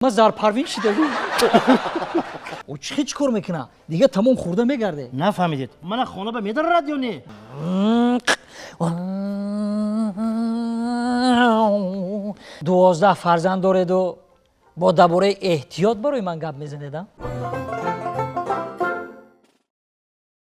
Ман Зарпарвин шида. Ӯ чӣ чӣ кор мекуна? Дига тамом хӯрда мегарде. Нафаҳмидед, мана хона ба медарад ё не? 12 фарзанд дореду бо дар бораи эҳтиёт барои ман гап мезанедам.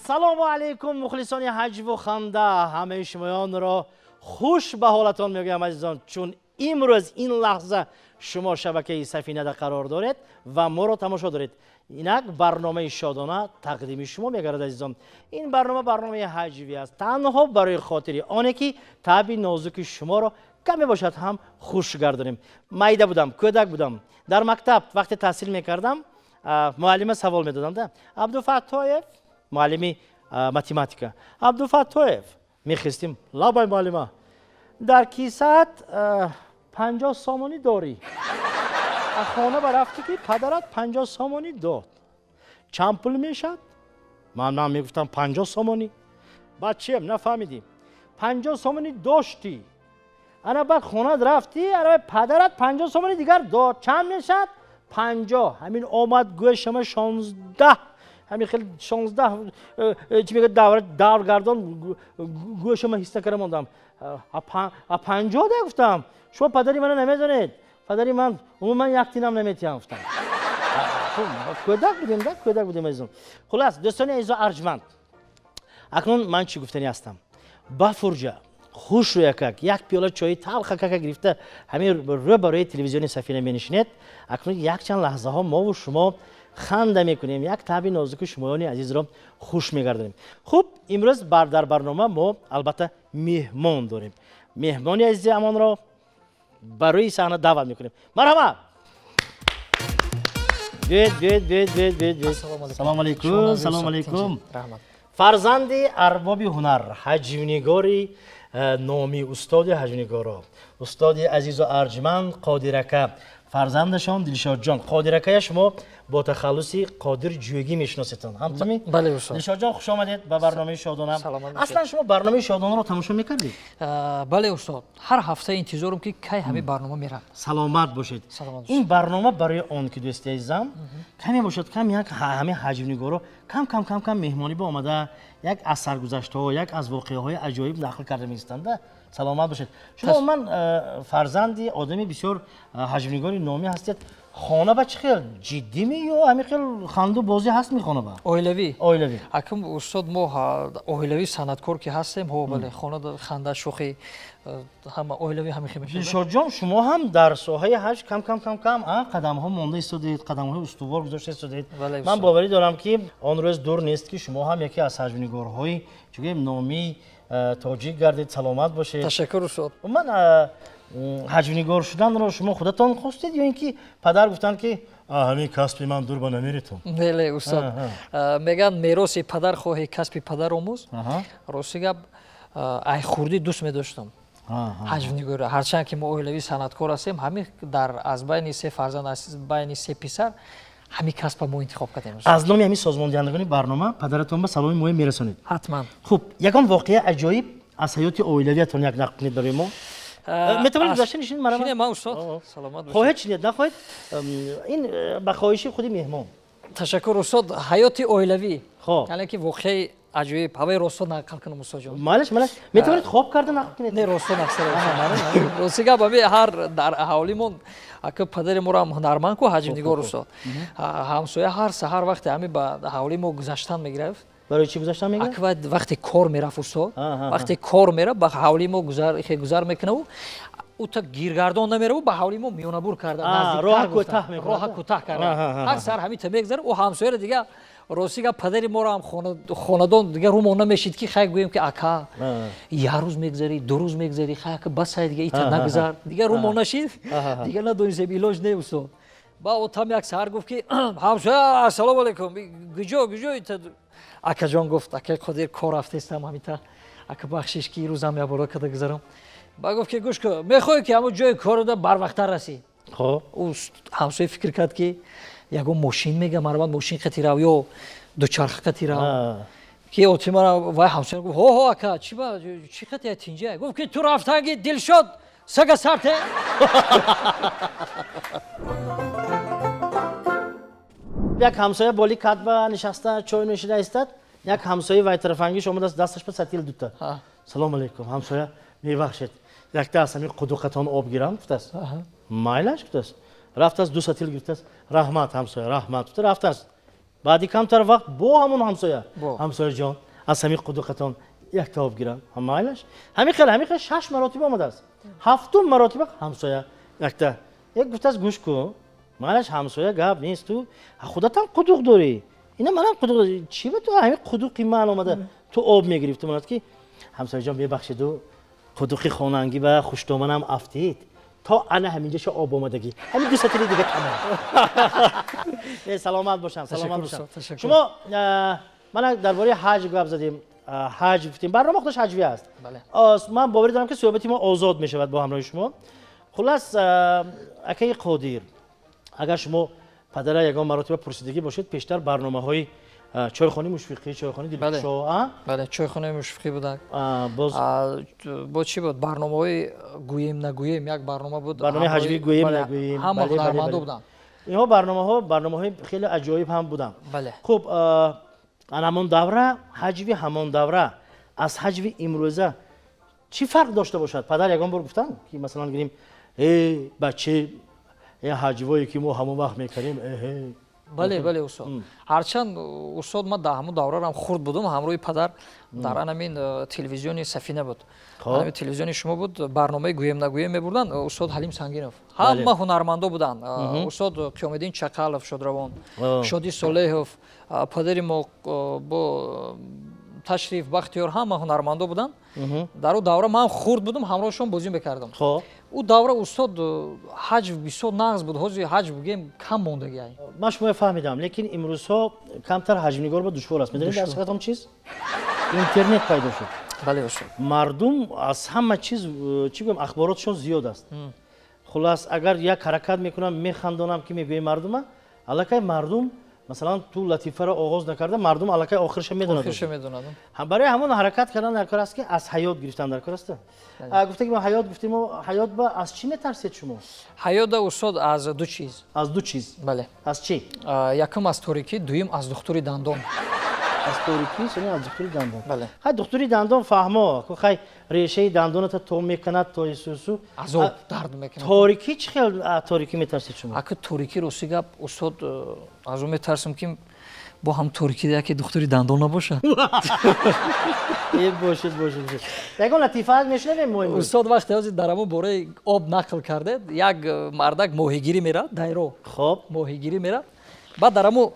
Салому алайкум, мухлисони ҳаҷву ханда, ҳамаи шумоёнро хуш ба ҳолатон мегӯям, азизон, чун имрӯз ин лаҳза шумо шабакаи Сафинада қарор доред ва моро тамошо доред. Инак барномаи Шодона тақдими шумо мегардад. Азизон, ин барнома барномаи ҳаҷвӣ аст, танҳо барои хотири оне ки таъби нозуки шуморо каме бошад ҳам хуш гардонем. Майда будам, кӯдак будам, дар мактаб вақте таҳсил мекардам, муаллима савол медодам: Абдуфаттоев, муаллими математика, Абдуфаттоев, мехестим: лабай, муаллима. Дар кисаат 50 сомонӣ дорӣ, аз хона барафтӣ, ки падарат 50 сомонӣ дод, чанд пул мешавад? Ман мегуфтам: 50 сомонӣ. Баъд чием, нафаҳмидӣ? 50 сомонӣ доштӣ, ана баъд хонат рафтӣ, ана падарат 50 сомони дигар дод, чанд мешавад? 50. Ҳамин омад гӯшама, 16, ҳамин хел 16, чӣ мегӯяд, давр гардон гӯшама, ҳис накарда мондам. 50 да гуфтам: шумо падари мана намедонед, падари ман умуман як тинам наметиҳам, гуфтам. Кӯдак будем да, кӯдак будем, азизон. Хулас, дӯстони азизу арҷманд, акнун ман чӣ гуфтанӣ ҳастам? Ба фурҷа хуш рӯякак, як пиёла чои талхакака гирифта, ҳамин рӯ барои телевизиони Сафина менишинед. Акнун якчанд лаҳзаҳо мову шумо ханда мекунем, як таъби нозуки шумоёни азизро хуш мегардонем. Хуб, имрӯз дар барнома мо албатта меҳмон дорем. Меҳмони азизи амонро барои саҳна даъват мекунем. Марҳамат, биёед, биёед, биёед, биёед, биёед, биёед. Салому алайкум, салому алайкум. Фарзанди арбоби ҳунар, ҳаҷвнигори номи, устоди ҳаҷвнигоро, устоди азизу арҷманд Қодирака, фарзандашон Дилшодҷон. Қодиракая шумо бо тахаллуси Қодир Ҷӯгӣ мешиносетон, ҳамтуми? Бале, устод. Дилшодҷон, хуш омадед ба барномаи Шодона. Аслан шумо барномаи Шодонаро тамошо мекардед? Бале, устод, ҳар ҳафта интизорам, ки кай ҳамин барнома меравад. Саломат бошед. Ин барнома барои он ки, дӯсти азизам, каме бошад кам як ҳамин ҳаҷвнигоро кам кам кам кам меҳмонӣ ба омада, як аз саргузаштҳо, як аз воқеаҳои аҷоиб нақл карда меистанда. Саломат бошед. Шумо умуман фарзанди одами бисёр ҳаҷвнигори номӣ ҳастед. Хона ба чӣ хел, ҷиддиме ё ҳамин хел ханду бозӣ ҳаст ми хона ба? Оилавӣ. Оилавӣ. Акм, устод, мо оилавӣ санъаткор ки ҳастем, ҳо, бале, хона ханда, шӯхӣ, ҳама оилавӣ ҳамин хел мешавад. Дилшодҷон, шумо ҳам дар соҳаи ҳаҷв кам кам кам кам қадамҳо монда истодед, қадамҳои устувор гузошта истодед. Ман боварӣ дорам, ки он рӯз дур нест, ки шумо ҳам яке аз ҳаҷвнигорҳои, чӣ гӯем, номии тоҷик гардед. Саломат бошед. Ташаккур, устод. Умуман ҳаҷвнигор шуданро шумо худатон хостед ё ин ки падар гуфтанд, ки ҳамин касби ман дур ба намеретон? Ле, устод, мегӯянд: мероси падар хоҳӣ, касби падар омӯз. Рости гап, ай хурдӣ дӯст медоштам ҳаҷвнигорӣ. Ҳарчанд ки мо оилавии санъаткор ҳастем, ҳамин дар аз байни се фарзанд, аз байни се писар ҳамин касба мо интихоб кардем. Аз номи ҳамин созмондиҳандагони барнома падаратон ба саломи моя мерасонед. Ҳатман. Хуб, ягон воқеа аҷоиб аз ҳаёти оилавиятон як нақл кунед барои мо. Метавонед гузашта нишинед, марҳамат. Ман, устод, саломат. Хоҳед шинед, нахоҳед, ин ба хоҳиши худи меҳмон. Ташаккур, устод. Ҳаёти оилавӣ, яъне ки воқеаи аҷоиб, ҳаваи росто нақл кунам, устодҷон? Малаш, малаш, метавонед хоб карда нақл кунед. Не, росто нақл. Рости гап, ами ҳар дар ҳавлимон, ака, падари моро ҳам ҳунарманд ку, ҳаҷвнигор, устод, ҳамсоя ҳар саҳар вақте ҳами ба ҳавлии мо гузаштан мегирифт. Барои чӣ гузаштан мегирифт? Ака, вақте кор мерафт, устод, вақте кор мерафт, ба ҳавлии мо гузар мекунаву ута гиргардон намераву, ба ҳавлии мо миёнабур карда, роҳа кӯтаҳ. Роҳа кӯтаҳ карда, ҳар саҳар ҳамита мегузара ӯ ҳамсояро. Дига, рости гап, падари моро ҳам хонадон дига рӯмон намешид, ки хай гӯем, ки ака, як рӯз мегузарӣ, 2 рӯз мегузарӣ, хай, ака, басай, дига ита нагузар. Дига рӯмон нашид, дига надонистем, илоҷ не, устод. Ба отам як саҳар гуфт, ки ҳамсоя, ассалому алайкум, гуҷо, гуҷо ита? Акаҷон, гуфт, акаи Қодир, кор рафтестам ҳамита, ака, бахшиш, ки рӯзам як бора када гузарам. Ба гуфт, ки гӯш кун, мехоҳӣ, ки ҳамон ҷои коруда барвақттар расӣ? Ӯ ҳамсоя фикр кард, ки ягон мошин мега, марҳамат, мошин қати рав ё дучарха қати рав, ки отимара. Вай ҳамсоя гуфт: ҳо, ҳо, ака, чӣ ба чӣ қати тинҷа? Гуфт, ки ту рафтанги, Дилшод сага сарте. Як ҳамсоя боли катба нишаста чой нӯшида истад, як ҳамсояи вайтарафангиш омадааст, дасташ ба сатил дута. Салом алейкум, ҳамсоя, мебахшед, якта аз ҳамин қудуқатон об гирам, гуфтааст. Майлаш, гуфтааст. Рафтааст, ду сатил гирифтааст. Раҳмат, ҳамсоя, раҳмат, гуфта рафтааст. Баъди камтар вақт бо ҳамон ҳамсоя. Ҳамсояҷон, аз ҳамин қудуқатон якта об гирам. Майлаш. Ҳамин хел 6 маротиба омадааст. Ҳафтум маротиба ҳамсоя якта. Як гуфтааст, гӯш кун. Майлаш, ҳамсоя, гап нест, ту худатам қудуқ дорӣ. Ина манам қудуқ дорӣ. Чӣ ба ту ҳамин қудуқи ман омада ту об мегирифтӣ? Монад ки ҳамсояҷон, мебахшиду қудуқи хонангӣ ба хуштоманам афтид. То ана ҳаминҷаша об омадагӣ. Ҳамин ду сатили дига тамом. Саломат бошам, саломат бошам. Шумо мана дар бораи ҳаҷ гап задем. Ҳаҷ гуфтем. Барнома худаш ҳаҷвӣ аст. Ман боварӣ дорам ки суҳбати мо озод мешавад бо ҳамроҳи шумо. Хулас, акаи Қодир, агар шумо падара ягон маротиба пурсидагӣ бошед, пештар барномаҳои чойхонаи мушфиқӣ, чойхонаи дилкушо, а? Бале, чойхонаи мушфиқӣ буданд. Бо чӣ буд? Барномаҳои гӯем нагӯем як барнома буд. Барномаи ҳаҷвӣ гӯем нагӯем. Ҳама ҳунармандо буданд. Инҳо барномаҳои хеле аҷоиб ҳам буданд. Хуб, ҳамон давра, ҳаҷви ҳамон давра аз ҳаҷви имрӯза чӣ фарқ дошта бошад? Падар ягон бор гуфтанд ки масалан гирем, э баче, э ҳаҷвое ки мо ҳамон вақт мекардем, эҳе. Бале, бале, устод. Ҳарчанд устод ман дар ҳамон даврарам хурд будум, ҳамроҳи падар дар ҳамин телевизиони Сафина буд. Ҳамин телевизиони шумо буд, барномаи гӯем нагӯем мебурданд, устод Ҳалим Сангинов. Ҳама ҳунармандо буданд. Устод Қиёмиддин Чақалов шодравон, Шоди Солеҳов, падари мо бо Ташриф Бахтиёр, ҳама ҳунармандо буданд. Дар он давра ман хурд будум, ҳамроҳшон бозӣ мекардам. Ӯ давра устод ҳаҷв бисёр нағз буд, ҳозир ҳаҷв бигем кам мондагӣ. Ман шуморо фаҳмидам, лекин имрӯзҳо камтар ҳаҷвнигор ба душвор аст. Медонед дар ҳақиқат чиз? Интернет пайдо шуд. Бале, устод. Мардум аз ҳама чиз, чӣ гӯям, ахборотшон зиёд аст. Хулас, агар як ҳаракат мекунам, механдонам ки мегӯем мардума, аллакай мардум масалан ту латифаро оғоз накарда, мардум аллакай охирша медонад. Охирша медонад. Барои ҳамон ҳаракат кардан дар кор аст ки аз ҳаёт гирифтан дар кор аст. Гуфта ки мо ҳаёт гуфтем, ҳаёт ба аз чӣ метарсед шумо? Ҳаёт устод аз ду чиз. Аз ду чиз? Бале. Аз чӣ? Якум аз торикӣ, дуюм аз духтури дандон. Аз торикӣ, сони аз духтури дандон. Бале. Хай духтури дандон фаҳмо, хай решаи дандоната то мекунад, то исусу. Азоб дард мекунад. Торикӣ чӣ хел торикӣ метарсед шумо? Ака торикӣ рости гап устод аз он метарсам ки бо ҳам торикӣ яке духтури дандон набошад. Э бошед, бошед, бошед. Ягон латифа мешунавем мо имрӯз? Устод вақте ҳозир дар ҳамон бораи об нақл кардед, як мардак моҳигирӣ меравад, дайро. Хоб. Моҳигирӣ меравад. Баъд дар ҳамон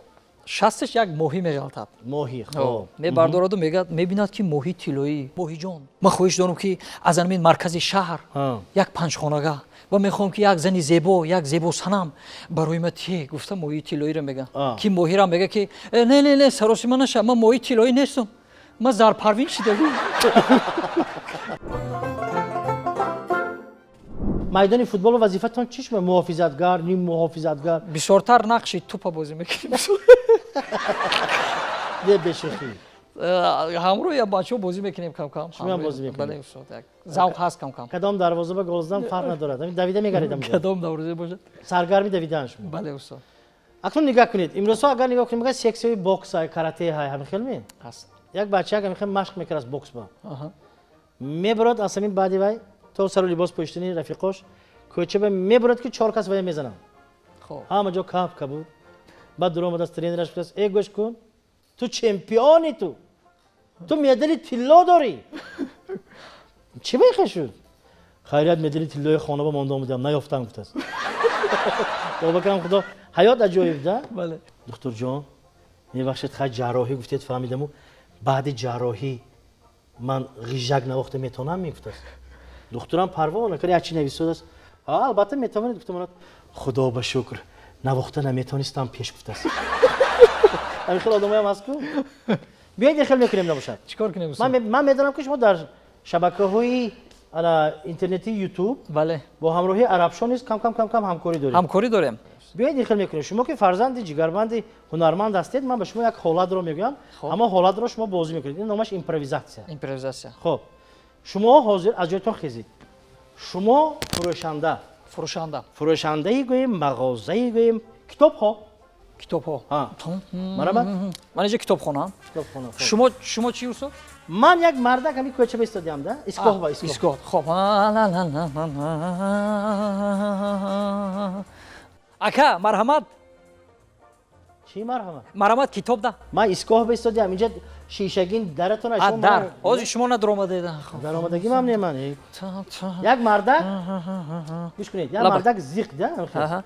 шасташ як моҳӣ меғалтад. Моҳӣ, хоб. Мебардораду мегӯяд, мебинад ки моҳи тиллоӣ. Моҳиҷон, ман хоҳиш дорам ки аз ҳамин маркази шаҳр як панҷхонага ва мехоҳам ки як зани зебо, як зебо санам барои ма те, гуфта моҳии тиллоиро мегӯяд. Ки моҳира мегӯяд ки не, не, не, саросима наша, ман моҳии тиллоӣ нестам, ман зарпарвин шидагӣ. Майдони футболу вазифатон чӣ шумо? Муҳофизатгар, ним муҳофизатгар? Бисёртар нақши тупа бозӣ мекунем. Не, бешӯхӣ. Ҳамроҳ бачаҳо бозӣ мекунем кам-кам. Шумо ҳам бозӣ мекунед? Бале, устод, як завқ ҳаст кам-кам. Кадом дарвоза ба гол задан фарқ надорад. Ҳамин давида мегардидам. Кадом дарвоза бошад? Саргарми давидан шумо. Бале, устод. Акнун нигоҳ кунед. Имрӯзҳо агар нигоҳ кунем, мегӯяд сексияи бокс, карате ҳай, ҳамин хел ме? Ҳаст. Як бача ҳамин хел машқ мекард бокс ба. Мебарад аз ҳамин баъди вай то сару либос пӯшидани рафиқош кӯча ба мебарад ки 4 кас вай мезананд. Ҳама ҷо кап кабуд. Баъд дур омадааст тренераш гуфтааст: э гӯш кун, ту чемпиони, ту медали тилло дорӣ. Чӣ бехе шуд? Хайрият, медали тиллои хона ба монда омадам, наёфтам, гуфтааст. Тобакам худо, ҳаёт аҷоиб, да? Бале. Духтурҷон, мебахшед, хай ҷарроҳӣ гуфтед, фаҳмидаму баъди ҷарроҳӣ ман ғижак навохта метавонам, мегуфтааст. Духтурам парво накард, як чи нависодааст. Албатта метавонед, гуфта монад. Худо ба шукр, навохта наметавонистам пеш, гуфтааст. Ҳамин хел одамоям ҳаст ку? Биёед ин хел мекунем набошад. Чӣ кор кунем? Ман медонам ки шумо дар шабакаҳои интернетии YouTube бале бо ҳамроҳии Арабшо низ кам кам кам кам ҳамкорӣ доред. Ҳамкорӣ дорем. Биёед ин хел мекунем. Шумо ки фарзанди ҷигарбанди ҳунарманд ҳастед, ман ба шумо як ҳолатро мегӯям. Ҳамон ҳолатро шумо бозӣ мекунед. Ин номаш импровизатсия. Импровизатсия. Хоб. Шумо ҳозир аз ҷойтон хезед. Шумо фурӯшанда. Фурӯшанда. Фурӯшандаи гӯем, мағозаи гӯем, китобҳо. Китобҳо. Марҳамат. Ман инҷа китобхона. Китобхона. Шумо чӣ, устод? Ман як мардак ҳамин кӯча бистодиам да, истгоҳ ба истгоҳ. Истгоҳ. Хоб. Ака, марҳамат. Чӣ марҳамат? Марҳамат, китоб да. Ман истгоҳ бистодиам, инҷа шишагин даратон. Дар. Ҳозир шумо надаромадед. Даромадагимам не ман. Як мардак, гӯш кунед, як мардак зиқ да.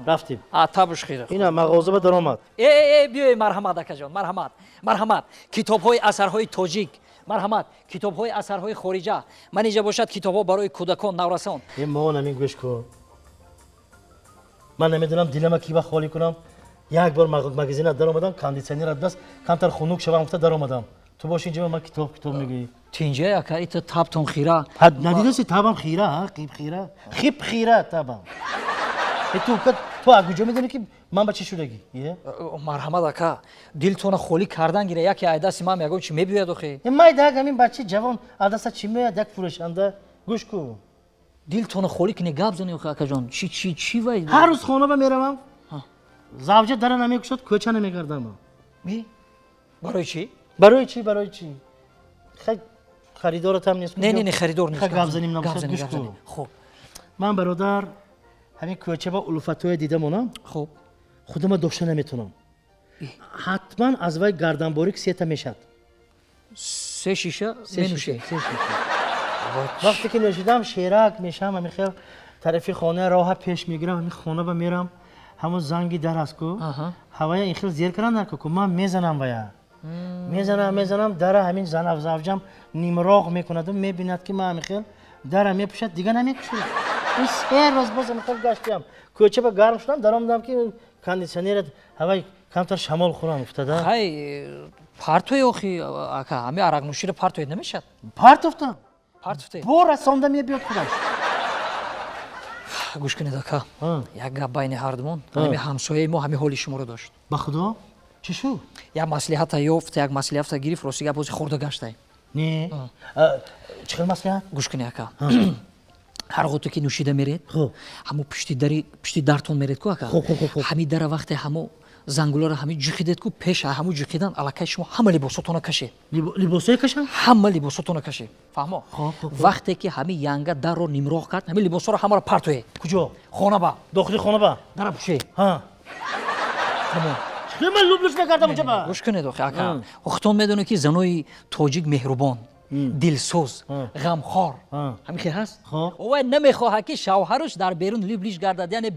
Рафтем. Табуш хира. Ина мағоза ба даромад. Э, э, биёед, марҳамат, акаҷон, марҳамат. Марҳамат. Китобҳои асарҳои тоҷик. Марҳамат, китобҳои асарҳои хориҷа. Ман инҷа бошад китобҳо барои кӯдакон, наврасон. Э, мо намин, гӯш кун. Ман намедонам дилама ки ба холӣ кунам. Як бор магазина даромадам, кондитсионер даст, камтар хунук шавам гуфта даромадам. Ту бош инҷа ман китоб китоб мегӯӣ. Тинҷа, ака, ита табтон хира. Надидаси табам хира, ҳа, қиб хира. Хип хира табам. Ту аз куҷо медонӣ ки ман ба чӣ шудагӣ? Марҳамат, ака, дилтона холӣ кардан гира, яке ай дасти ман ягон чи мебиёяд охи. Майда, ҳамин бачаи ҷавон аз даста чӣ меояд, як фурӯшанда? Гӯш кун. Дилтона холӣ кунӣ, гап зани охи, акаҷон. Чи чи чи вай? Ҳар рӯз хона ба меравам. Завҷа дара намекушад, кӯча намегардам. Барои чӣ? Барои чӣ, барои чӣ? Хай, харидоратам нест. Не, не, не, харидор нест. Гап заним набошад, гӯш кун. Хуб. Ман, бародар, ҳамин кӯча ба улфатҳое дида монам. Хуб. Худама дошта наметонам. Ҳатман аз вай гарданборик сета мешад. Се шиша менӯшед? Се шиша. Вақте ки нӯшидам, шерак мешам, ҳамин хел тарафи хона роҳа пеш мегирам, ҳамин хона ба мерам, ҳамон занги дар аст ку, ҳавая ин хел зер кардан наку, ман мезанам вая. Мезанам, мезанам, дара ҳамин завҷам нимроғ мекунаду мебинад ки ман ҳамин хел дара мепӯшад, дига намекушад. Ин се рӯз боз ҳамин хел гаштиам. Кӯча ба гарм шудам, даромадам ки кондитсионер ҳавай камтар шамол хӯрам гуфтада. Хай, партои охи, ака, ҳами арақнӯширо партоед намешад? Партофтам. Партофте? Бо расонда мебиёд худаш. Гӯш кунед, ака, як гап байни ҳардумон. Ҳами ҳамсояи мо ҳами ҳоли шуморо дошт. Ба худо? Чӣ шуд? Як маслиҳата ёфт, як маслиҳата гирифт, рости гап, ҳозир хӯрда гаштай. Не. Чӣ хел маслиҳат? Гӯш кунед, ака. Ҳар ғото ки нӯшида меред, ҳамо пушти дари, пушти дартон меред ку, ака. Ҳами дара вақте ҳамо зангуларо ҳами ҷухидед ку, пеш ҳамо ҷухидан аллакай шумо ҳама либосотона кашед. Либосое кашам? Ҳама либосотона кашед. Фаҳмо? Вақте ки ҳами янга дарро нимроғ кард, ҳами либосҳоро ҳамаро партоед. Куҷо? Хона ба. Дохили хона ба? Дара пушед. Тамом. Чӣ ман лублуш мекардам унҷа ба? Гӯш кунед охи, ака. Худтон медонед ки занои тоҷик меҳрубон, дилсӯз, ғамхор. Ҳамин хел ҳаст? Вай намехоҳад ки шавҳараш дар берун либлиш гардад, яъне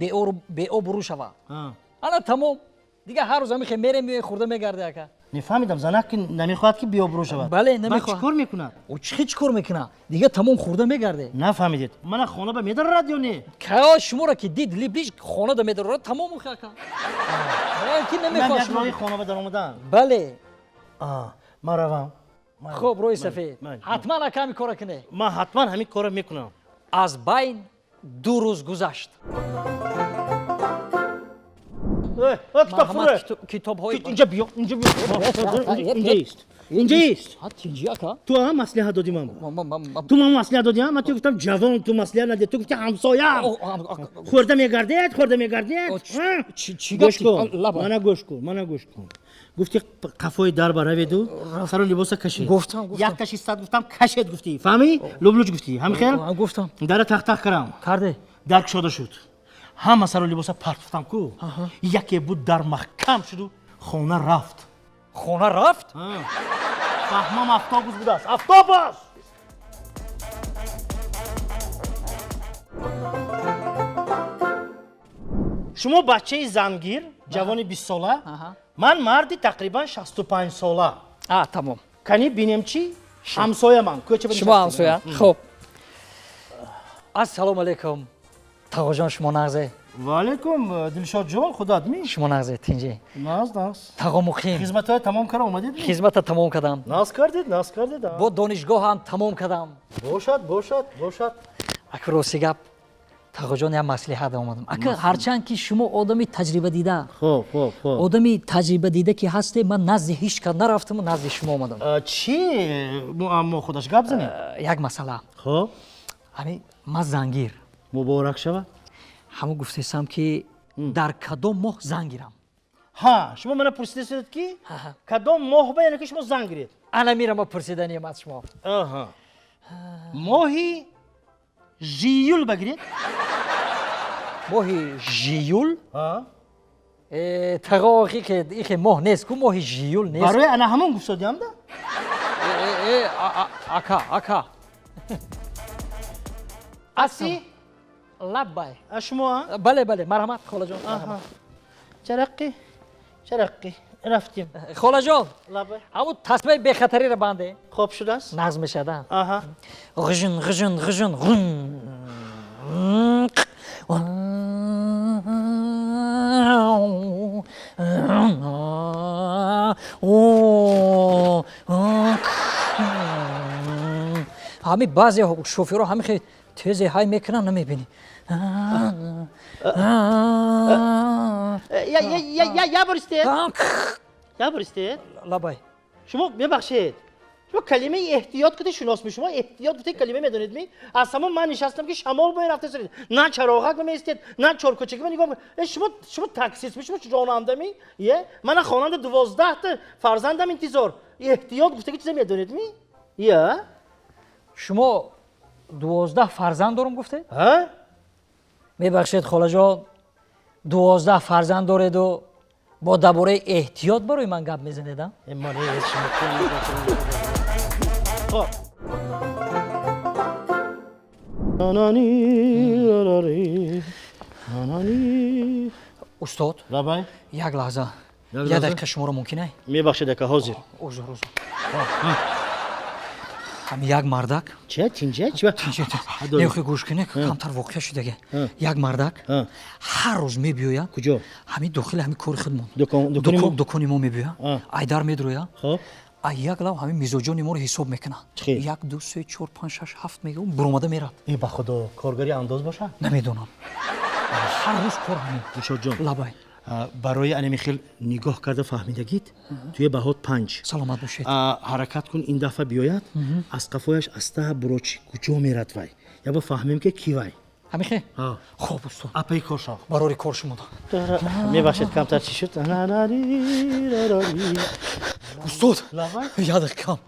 беобрӯ шавад. Ана тамом. Дига ҳар рӯз ҳамин хел мерем, меоем, хӯрда мегарде, ака. Нефаҳмидам, занак ки намехоҳад ки беобрӯ шавад. Бале, намехоҳад. Чӣ кор мекунад? Ӯ чӣ кор мекунад? Дига тамом, хӯрда мегарде. Нафаҳмидед. Мана хона ба медарорад ё не? Ка шуморо ки дид либлиш хона да медарорад, тамом охи, ака. Ки намехоҳад. Роҳи хона ба даромадан. Бале. Ман равам. Хуб, рӯи сафед. Ҳатман, ака, ҳамин кора кунед. Ман ҳатман ҳамин корро мекунам. Аз байн 2 рӯз гузашт. Китобҳои инҷа биё, инҷа биё, инҷа ист, инҷа ист. Тинҷи, ака. Ту ҳам маслиҳат додӣ ман, ту ман маслиҳат додӣ. Ман ту гуфтам ҷавон, ту маслиҳат надодӣ, ту гуфти ҳамсоям хӯрда мегардед, хӯрда мегардед. Гӯш кун, мана гӯш кун, мана гӯш кун. Гуфти қафои дар ба раведу сару либоса кашед. Гуфтам, гуфтам. Як каши сад гуфтам, кашед гуфтӣ, фаҳмӣ? Лублуч гуфтӣ, ҳамин хел? Гуфтам. Дара тахтах кардам. Карде? Дар кушода шуд, ҳама сару либоса партофтам ку, яке буд, дар маҳкам шуду хона рафт. Хона рафт? Фаҳмам, автобус будааст, автобус. Шумо бачаи зангир, ҷавони 20-сола, ман марди тақрибан 65-сола. А, тамом. Кани бинем чӣ? Ҳамсоя ман кӯча. Шумо ҳамсоя? Хуб. Ассалому алайкум, тағоҷон, шумо нағзе? Ваалайкум, Дилшодҷон, худат ми? Шумо нағзе, тинҷе? Нағз, нағз. Тағо, муқим? Хизматҳоя тамом карда омадед? Хизмата тамом кардам. Нағз кардед, нағз кардед. Бо донишгоҳам тамом кардам. Бошад, бошад, бошад. Ака, рости гап, тағоҷон, як маслиҳат омадам, ака. Ҳарчанд ки шумо одами таҷрибадида, хоб, хоб, хоб, одами таҷрибадида ки ҳасте, ман назди ҳеҷ кас нарафтаму назди шумо омадам. Чӣ муаммо худаш, гап занед. Як масъала. Хоб. Ҳамин ман зангир. Муборак шавад. Ҳамон гуфтесам ки дар кадом моҳ зан гирам? Ҳа, шумо мана пурсидасед, ки кадом моҳ ба, яъне ки шумо зан гиред. Ана мира мо пурсиданием аз шумо. Аҳа, моҳи жиюл ба гиред. Моҳи жиюл? Тағо, ихе моҳ нест ку, моҳи жиюл нест. Барои ана ҳамон гуфтодиам да. Ака, ака. Аси. Лаббай. Шумо? Бале, бале, марҳамат, холаҷон. Чараққи чараққи рафтем. Холаҷон. Лаббай. Ҳамун тасмаи бехатариро банде. Хоб шудааст. Нағз мешада. Аҳа. Ғижин, ғижин, ғижин, ғун. Ҳами баъзе шофёрҳо ҳами хеле тезе ҳай мекунанд, намебинӣ. Я бор истед, я бор истед. Лабай. Шумо мебахшед, шумо калимаи эҳтиёт кути шинос ми? Шумо эҳтиёт гуфтаи калима медонед ми? Аз ҳамон ман нишастам, ки шамол бояд рафта саред, на чароғак меистед, на чоркӯчаки ма нигоҳ. Шумо, шумо таксист ми, шумо ронанда ми? Е, мана хонанда, 12-та фарзандам интизор. Эҳтиёт гуфтаги чиза медонед ми? Я. Шумо 12 фарзанд дорум гуфтед? Ҳа. Мебахшед, холаҷон, 12 фарзанд дореду бо дар бораи эҳтиёт барои ман гап мезанед, а? Хоб. Устод. Лабай. Як лаҳза, як дақиқа шуморо мумкин ай? Мебахшед, ака, ҳозир. Узр, узр. Ҳами як мардак. Че, тинҷа, чи? Нехоҳи гӯш кунед, камтар воқеа шудаге. Як мардак ҳар рӯз мебиёяд. Куҷо? Ҳамин дохили ҳамин кори худмон, дукони мо мебиёяд, айдар медрояд, а як лав ҳамин мизоҷони моро ҳисоб мекунад: як, ду, се, чор, панҷ, шаш, ҳафт мега, буромада мерад. Э, ба худо, коргари андоз бошад? Намедонам, ҳар рӯз кор ҳамин. Дилшодҷон. Лабай. Барои анами хел нигоҳ карда фаҳмидагит, туя баҳот 5. Саломат бошед. Ҳаракат кун, ин дафъа биёяд, аз қафояш аста бурочи, куҷо мерад вай, ябо фаҳмем, ки ки вай. Ҳамихе? Хоб, устод. Апаи кор шав. Барори кор шумо. Мебахшед, камтар чӣ шуд. Устод, як дақиқа.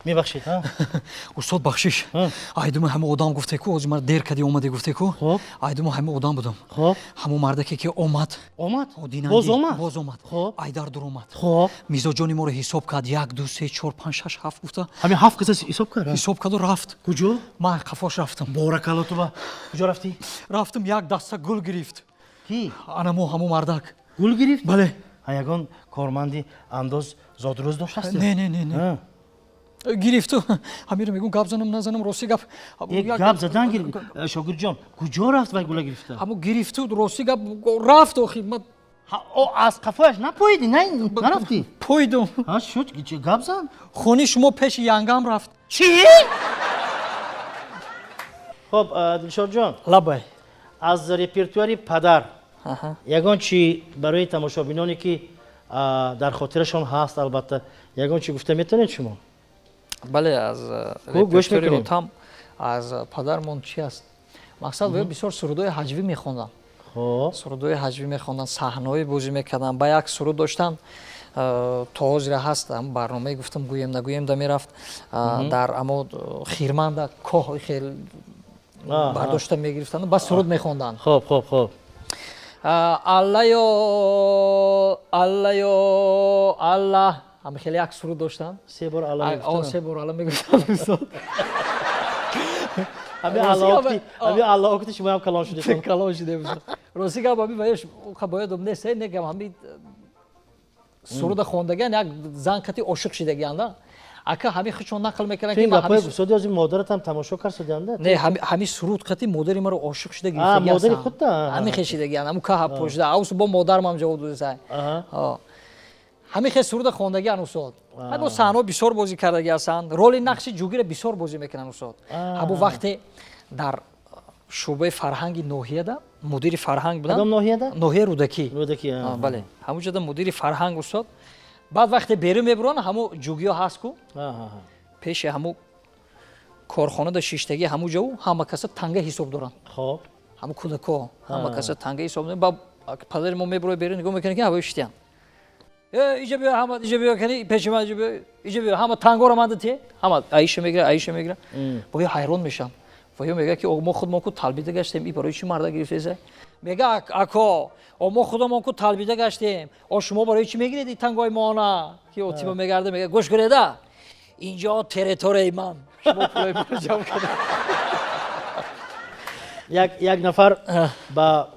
Мебахшед. Устод, бахшиш. Айдума ҳама одам гуфте ку, ҳозир ман дер кади омаде гуфте ку, айдума ҳама одам будам. Ҳамон мардаке ки омад. Омад, боз омад? Боз омад, айдар дуромад, мизоҷони моро ҳисоб кард: як, ду, се, чор, панҷ, шаш, ҳафт гуфта. Ҳамин ҳафт каса ҳисоб кард? Ҳисоб карду рафт. Куҷо? Ман қафош рафтам. Боракалло туба. Куҷо рафтӣ? Рафтам, як даста гул гирифт. Ки? Анамо ҳамон мардак. Гул гирифт? Бале. Ягон корманди андоз зодрӯз доштаст? Не, не, не, не, гирифту ҳамиро мегӯм, гап занам, назанам, рости гап. Гап задан гир, шогирдҷон. Куҷо рафт вай гула гирифта? Ҳамо гирифту, рости гап, рафт охи. Аз қафояш напоиди, нарафтӣ? Поидум. Шуд, гап зан. Хони шумо пеши янгам рафт. Чӣ? Хоб, Дилшодҷон. Лабай. Аз репертуари падар ягон чи барои тамошобиноне, ки дар хотирашон ҳаст, албатта, ягон чи гуфта метавонед шумо? Бале, аз репертуари отам, аз падармон чи аст, мақсад, вай бисёр сурудҳои ҳаҷвӣ мехонданд, сурудҳои ҳаҷвӣ мехонданд, саҳнаҳое бозӣ мекарданд. Ба як суруд доштанд, то ҳозира ҳаст, барномае гуфтам, гӯем, нагӯем, да мерафт, дар амо хирманда коҳ хел бардошта мегирифтанд, ба суруд мехонданд. Хоб, хоб, хоб. Аллаё, аллаё, алла, ҳама хеле як суруд доштанд. Се бор алла. Се бор алла мегуфтанд, устод. Ҳами алло гуфти, шумоам калон шудед. Калон шудем. Рости гап, ҳами ваяш боядум нест, негам, ҳами суруда хондагиан, як зан кати ошиқ шидагианда, ака, ҳами худшон нақл мекунанд. Ки гапҳои гуфтоди ҳозир модаратам тамошо карсодианда? Не, ҳами суруд қати модари маро ошиқ шуда. Гирифтагиастам, модари худта. Ҳами хешидагиан, ҳаму каҳа пошида авс бо модармам ҷавоб додаса. Ҳами хе суруда хондагиан, устод. Ҳабо саҳнаҳо бисёр бозӣ кардаги ҳастанд, роли нақши ҷугира бисёр бозӣ мекунанд, устод. Ҳабо вақте дар шӯъбаи фарҳанги ноҳияда мудири фарҳанг будам. Кадом ноҳияда? Ноҳияи Рӯдакӣ. Рӯдакӣ. Бале, ҳамун ҷода мудири фарҳанг, устод. Баъд вақте берун мебуранд, ҳамо ҷугиё ҳаст ку, пеши ҳамо корхонада шиштагӣ, ҳамун ҷо ҳама каса танга ҳисоб доранд. Ҳамо кӯдако ҳама каса танга ҳисоб доранд. Ба падари мо мебурояд берун, нигоҳ мекунад, ки ҳавои шитиянд. Иҷа биё, ҳама иҷа биё, кани пеши ман иҷа биё, иҷа биё, ҳама тангоро манда те, ҳама аиша мегира, аиша мегира. Бо ё ҳайрон мешам. Ва ё мега ки мо худмон ку талбида гаштем, и барои чӣ марда гирифтеса? Мега ако, мо худамон ку талбида гаштем, о шумо барои чӣ мегиред и тангои моона? Ки отима мегарда, мега гӯш кунеда, инҷо территорияи ман, шумо пулои маро ҷамъ кунед. Як нафар ба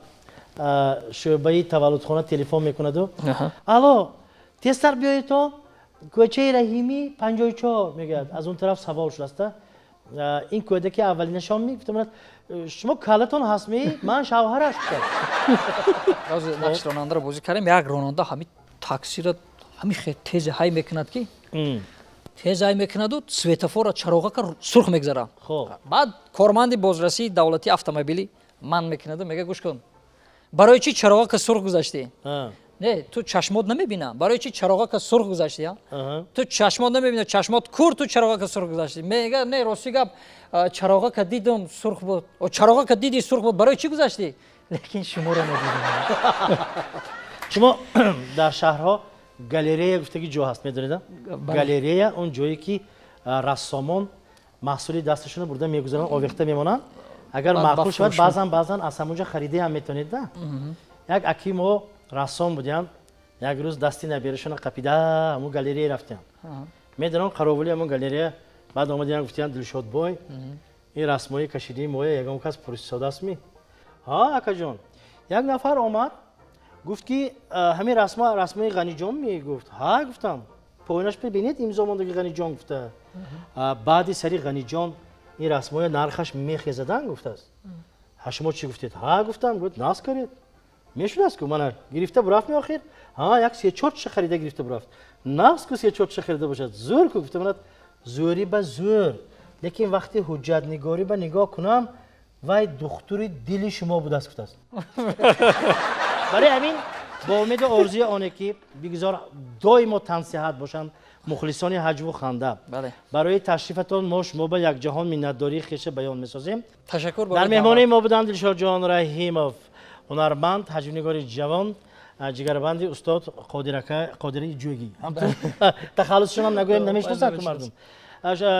шӯъбаи таваллудхона телефон мекунаду: «Алло, тезтар биёедто, кӯчаи Раҳимӣ, 54», мегӯяд. Аз он тараф савол шудааста: «Ин кӯдаки аввалинашон?» Мегуфтам: «Шумо калатон ҳастми? Ман шавҳараш». Нақши ронандаро бозӣ кардем. Як ронанда ҳами таксиро ҳами тез ҳай мекунад, ки тез ҳай мекунаду светофорро чароғака сурх мегзара. Баъд корманди бозрасии давлатии автомобилӣ ман мекунаду мега: «Гӯш кун, барои чӣ чароғака сурх гузаштӣ? Не, ту чашмот намебина, барои чӣ чароғака сурх гузаштӣ? Ту чашмот намебина, чашмот кур, ту чароғака сурх гузаштӣ». Мега: «Не, рости гап, чароғака дидум, сурх буд». «Чароғака дидӣ, сурх буд, барои чӣ гузаштӣ?» «Лекин шуморо надидам». Шумо дар шаҳрҳо галерея гуфтаги ҷо ҳаст, медонед? Галерея он ҷое ки рассомон маҳсули дасташонро бурда мегузаранд, овехта мемонанд. Агар маъқул шавад, баъзан баъзан аз ҳамонҷо харидаам метавонед. Да, як аки мо рассом будиям, як рӯз дасти наберашона қапида ҳамун галерея рафтиям. Медонам, қаровули ҳамун галерея баъд омадиям, гуфтиям: «Дилшодбой, ин расмҳои кашидии моя ягон кас пурсидодаастми?» «Ҳа, акаҷон, як нафар омад, гуфт ки ҳамин расма расмаи Ғаниҷон мегуфт». «Ҳа», гуфтам, «поинаш бибинед, имзо мондаги Ғаниҷон», гуфта. «Баъди сари Ғаниҷон ин расмҳоя нархаш мехезадан», гуфтааст. «Ҳа, шумо чӣ гуфтед?» «Ҳа», гуфтам. Гуфт: «Нағз каред, мешудааст ку, мана гирифта бурафт. Меохир ҳа, як се-чорташа харида гирифта бурафт». «Нағз ку, се-чорташа харида бошад, зӯр ку», гуфта. «Манат зӯрӣ ба зӯр, лекин вақти ҳуҷҷатнигорӣ ба нигоҳ кунам, вай духтури дили шумо будааст», гуфтааст. Барои ҳамин бо умеду орзуи оне ки бигзор доимо тансиҳат бошанд мухлисони ҳаҷву ханда, барои ташрифатон мо шумо ба якҷаҳон миннатдории хеша баён месозем. Ташаккур. Дар меҳмонии мо буданд Дилшодҷон Раҳимов, ҳунарманд, ҳаҷвнигори ҷавон, ҷигарбанди устод Қодираи Ҷӯгӣ. Тахаллусшонам нагӯем, намешиносанд ку мардум.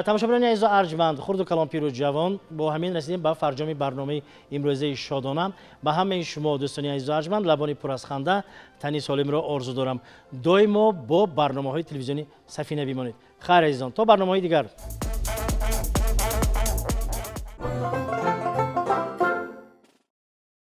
Тамошобинони азизу арҷманд, хурду калон, пиру ҷавон, бо ҳамин расидем ба фарҷоми барномаи имрӯзаи шодона. Ба ҳамаи шумо, дӯстони азизу арҷманд, лабони пур аз ханда, тани солимро орзу дорам. Доимо бо барномаҳои телевизиони Сафина бимонед. Хайр, азизон, то барномаҳои дигар.